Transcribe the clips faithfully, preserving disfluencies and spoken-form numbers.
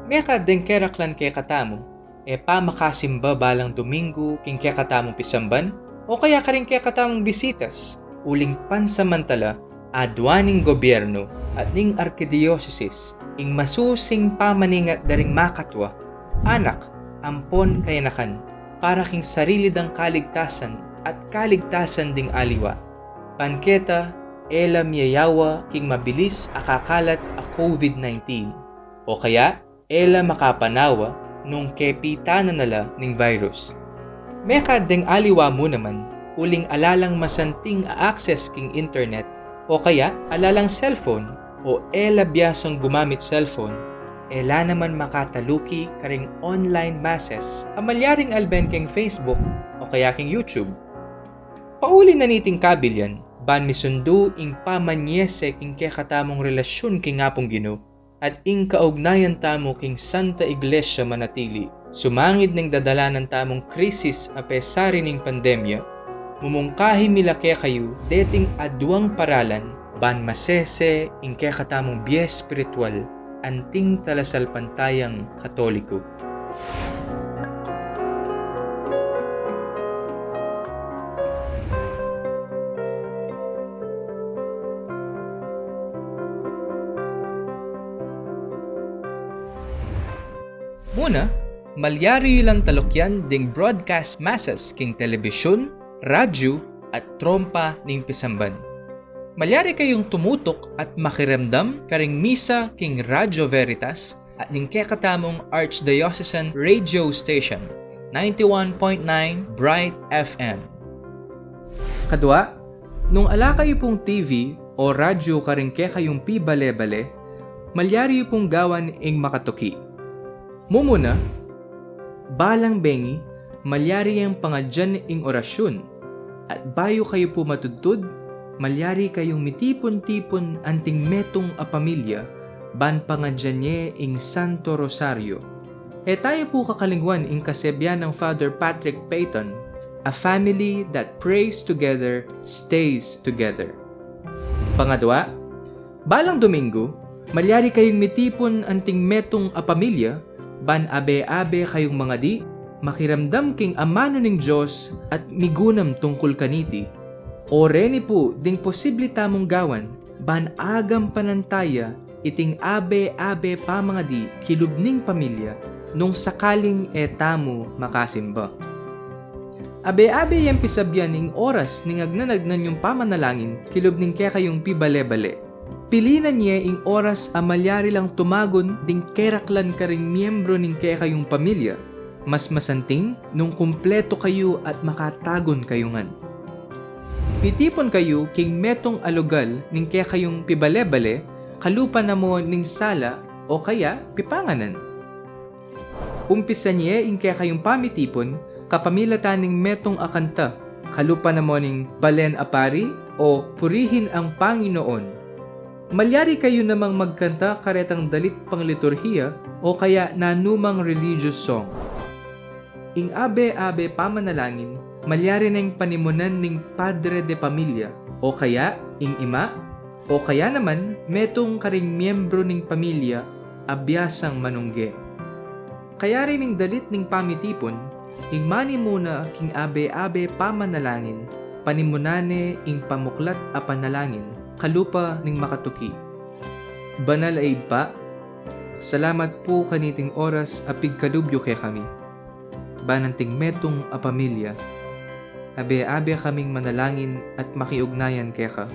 Mekad deng keraklan kekatamu, e pamakasimba balang Domingo king kekatamung pisamban, o kaya karing kekatamung bisitas, uling pansamantala, aduan ning gobyernu at ning arkidiosesis ing masusing pamaningat da ring makatwa, anak, ampon kayanakan, para king sarili dang kaligtasan at kaligtasan ding aliwa. Ban keta, e la miyayawa king mabilis a kakalat a COVID nineteen, o kaya e la makapanawa nung kepitanan na la ning virus. Mekad deng aliwa mu naman, uling ala lang masanting a access king internet, o kaya ala lang cellphone, o e la biasang gumamit cellphone, e la naman makataluki karing online masses a malyaring alben keng Facebook o kaya keng YouTube. Pauli na niting kabilyan, ban misundu ing pamanyese king kekatamung relasyun king Apung Ginu, at ing kaugnayan tamu king Santa Iglesia manatili. Sumangid ning dadalanan tamung krisis a pesar ning pandemya, mumungkahi mi la kekayu deting aduang paralan ban masese ing kekatamung bie espiritual anting talasalpantayang Katoliko. Muna, malyari yu lang talukyan ding broadcast masses king telebisyun, radyu, at trompa ning pisamban. Malyari kayung tumutuk at makiramdam karing misa king Radyo Veritas at ning kekatamung Archdiocesan Radio Station, ninety-one point nine Bright F M. Kadua, nung ala kayu pung T V o radyu karing kekayung pibale-bale, malyari yu pung gawan ing makatuki. Mumuna, balang bengi, malyari yang pangadyan ing orasyun, at bayu kayu pu matudtud, malyari kayung mitipun-tipun anting metung a pamilya, ban pangadyan ye ing Santo Rosario. E tayu pu kakalingwan ing kasebian nang Father Patrick Peyton, "A family that prays together stays together." Pangadwa, balang Domingo, malyari kayung mitipun anting metung a pamilya, ban abe-abe kayung mangadi, makiramdam king amanu ning Dios at migunam tungkul kaniti. O reni pu ding posible tamung gawan, ban agampanan taya iting abe-abe pamangadi kilub ning pamilya nung sakaling e tamu makasimba. Abe-abe yang pisabian ing oras ning agnan-agnan yung pamanalangin kilub ning kekayung pibale-bale. Pilinan ye ing oras a malyari lang tumagun ding keraklan karing miyembro ning kekayung pamilya. Mas masanting nung kumpleto kayu at makatagun kayu ngan. Mitipun kayu king metung a lugal ning kekayung pibale-bale, kalupa na mo ning sala o kaya pipanganan. Umpisan ye ing kekayung pamitipun kapamilatan ning metung a kanta, kalupa na mo ning Balen a Pari o Purihin ang Panginoon. Malyari kayu namang magkanta karetang dalit pangliturhiya o kaya nanumang religious song. Ing abe-abe pamanalangin, malyari neng panimunan ning padre de pamilya, o kaya ing ima, o kaya naman metung karing miyembro ning pamilya a biasang manungge. Kayari ning dalit ning pamitipun, ing manimuna king abe-abe pamanalangin, panimunan ne ing pamuklat a panalangin, kalupa ning makatuki. Banal a Ibpa, salamat pu kaniting oras a pigkalub yu kekami. Ban anting metung a pamilya, abe-abe kaming manalangin at makiugnayan keka.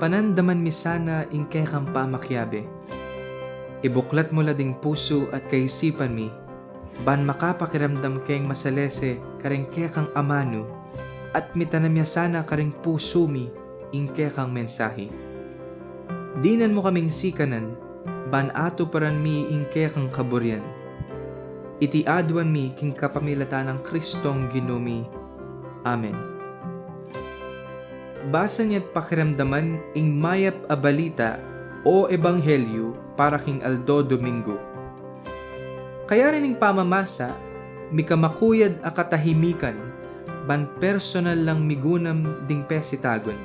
Panandaman mi sana ing kekang pamakiabe. Ibuklat mu la ding pusu at kaisipan mi, ban makapakiramdam keng masalese karing kekang amanu, at mitanam ya sana karing pusu mi ing kekang mensahe. Dinan mu kaming sikanan, ban atuparan mi ing kekang kaburian. Iti aduan mi king kapamilatan nang Kristong Ginu mi. Amen. Basan ya't pakiramdaman ing mayap a balita o ebanghelyu para king aldo Domingo. Kayari ning pamamasa, mika makuyad a katahimikan, ban personal lang migunam ding pesitagun.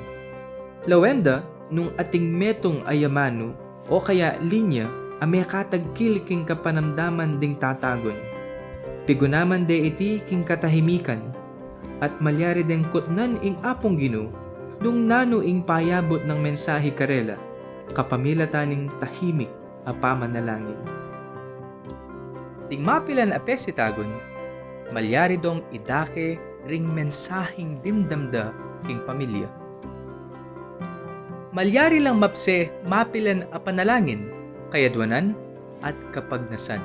Lawen da nung ating metung a amanu o kaya linya a mekatagkil king kapanamdaman ding tatagun. Pigunaman de iti king katahimikan, at malyari deng kutnan ing Apung Ginu, nung nanu ing payabut nang mensahe karela, kapamilatan ning tahimik a pamanalangin. Ding mapilan a pesitagun, malyari dong idake ring mensaheng dimdam da king pamilya. Malyari lang mapse mapilan a panalangin, kayadwanan at kapagnasan.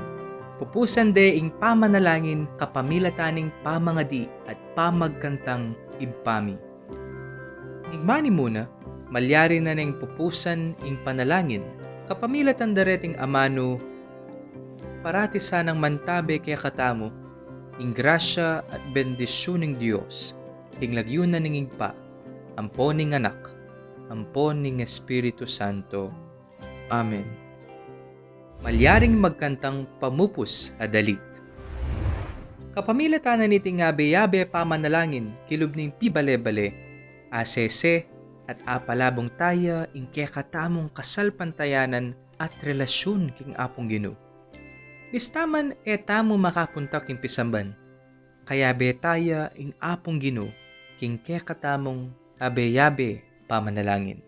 Pupusan de ing pamanalangin kapamilatan ning pamangadi at pamagkantang Ibpa mi. Ing manimuna, malyari na neng pupusan ing panalangin kapamilatan da reting amanu. Parati sanang mantabe kekatamu ing grasya at bendisyun ning Dios, king lagyu na ning Ibpa, ampo ning Anak, ampo ning Espiritu Santo. Amen. Malyaring magkantang pamupus a dalit. Kapamilatan na niting abe-abe pamanalangin kilub ning pibale-bale, asese at apalabung taya ing kekatamung kasalpantayanan at relasyun king Apung Ginu. Bista man e tamu makapunta king pisamban, kayabe taya ing Apung Ginu king kekatamung abe-abe pamanalangin.